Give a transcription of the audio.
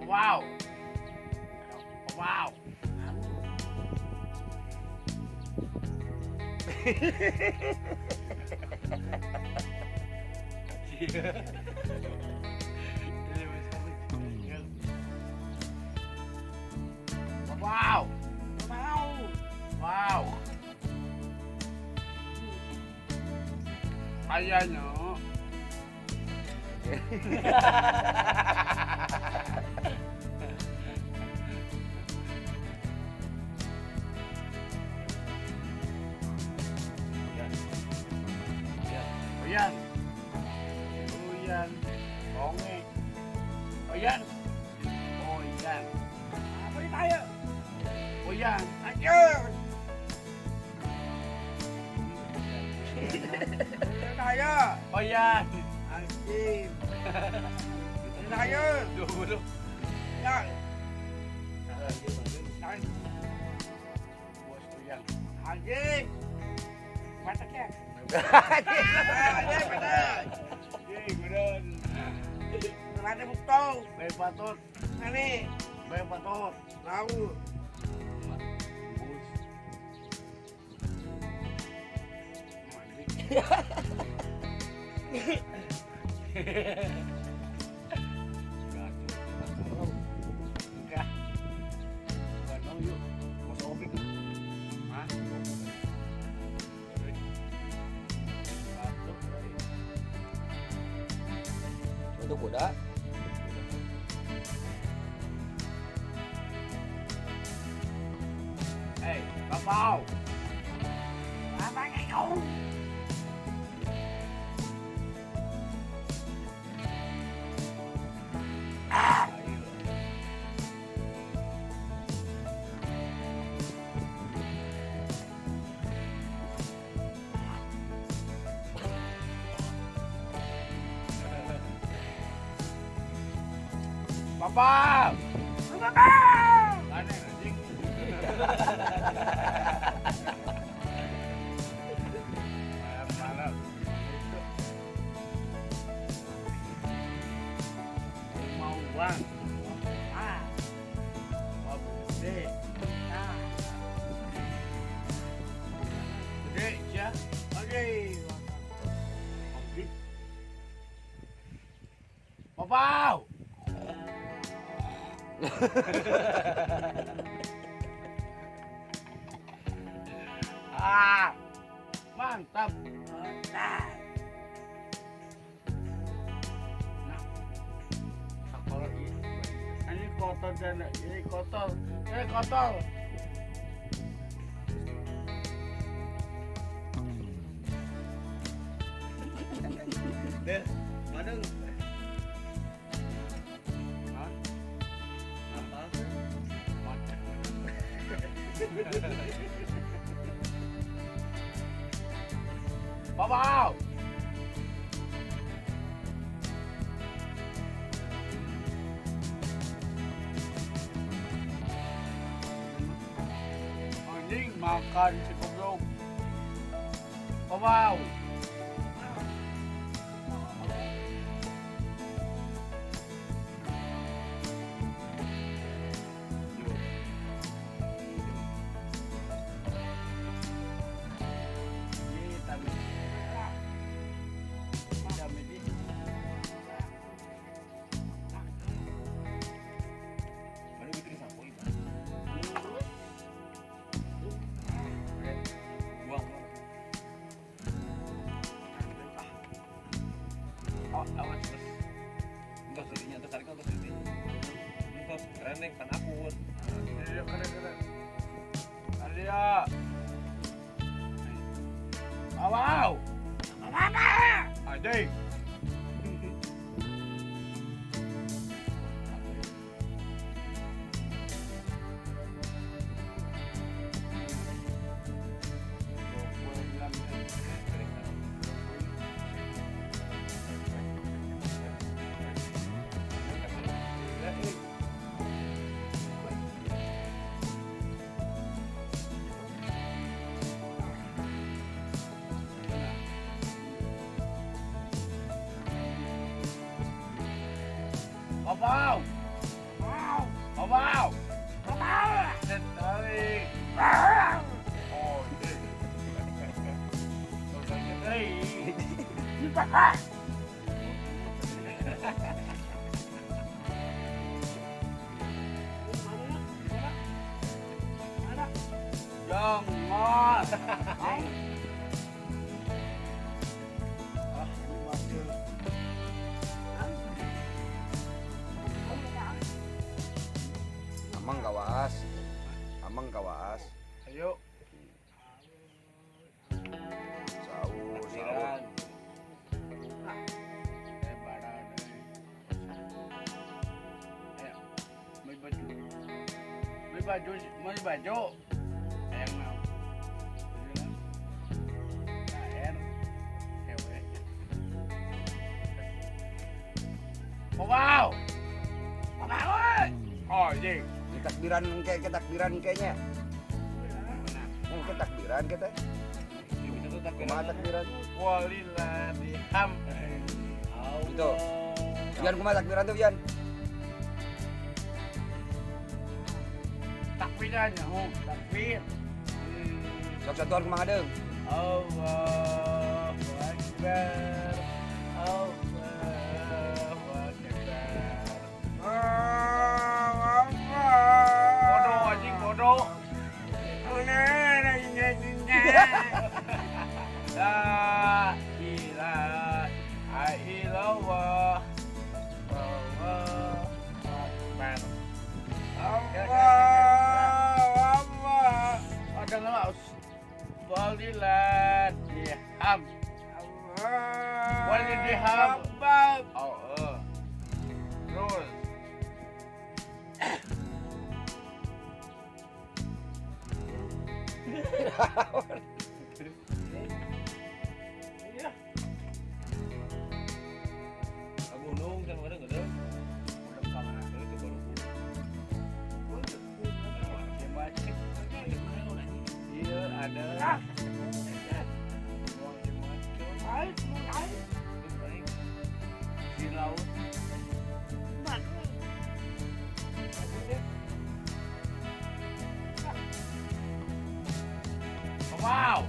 Wow. Wow. Wow. Wow. Wow. Ayan o. Yan. Yan. Ayan. Ayan. Bonge. Ayan. O yan. Balik tayo. O yan. Ayun. Balik tayo. O yan. Anjing. Balik tayo. Dulo. Yan. Yan. Bos o yan. Anjing. Matak ya. Anjing, matak. Hey, gudon. Ada bukto. May patot. Ani. May patot. Lau. Bos. Enggak. Enggak yuk. Mas Opik. Hah? Untuk kuda. Eh, bapak. Apa kayak kau? Bapak. Bapak. Aneh anjing. Malam. Mau uang. Ah. Mau gede. Ah. Gede ya. Oke. Oke. Bapak. Ah, mantap. Nah. Nah, sekolah ini kotor dan ini kotor, ini kotor. Deh, mana? Hah? Apa sih? Mantap. Bapak. Anjing makan si goblok. Bapak. Mana gitu disapu itu? Buang, buang. Oh, awas terus. Enggak sedinya, terus tarik enggak sedinya. Enggak keren deh, kan aku. Iya, keren keren. Arya. Wow. Apa? Anjing. Oh, Jangan. Amang kawaas. Amang kawaas. Ayo. Sahur, sahur. May baju. May baju, may baju. Ayang na. Wow. Wow. Oh, jing. Takbiran kayak takbiran kayaknya. Mungkin takbiran kita. Kumaha takbiran? Walillahilham. Itu. Bian kumaha takbiran tuh, Bian? Takbiran ya, takbir. Sok satuan kumaha deung? Allahu Akbar. Allahu Akbar. Bodoh anjing bodoh. La ilaha illallah. Allahu Akbar. Allah. Ada ngelos. Walillahilham. Walillahilham. Oh, terus. Iya. Ke gunung kan ada enggak ada? Udah kamar Itu baru. Iya, ada. Di laut. Wow.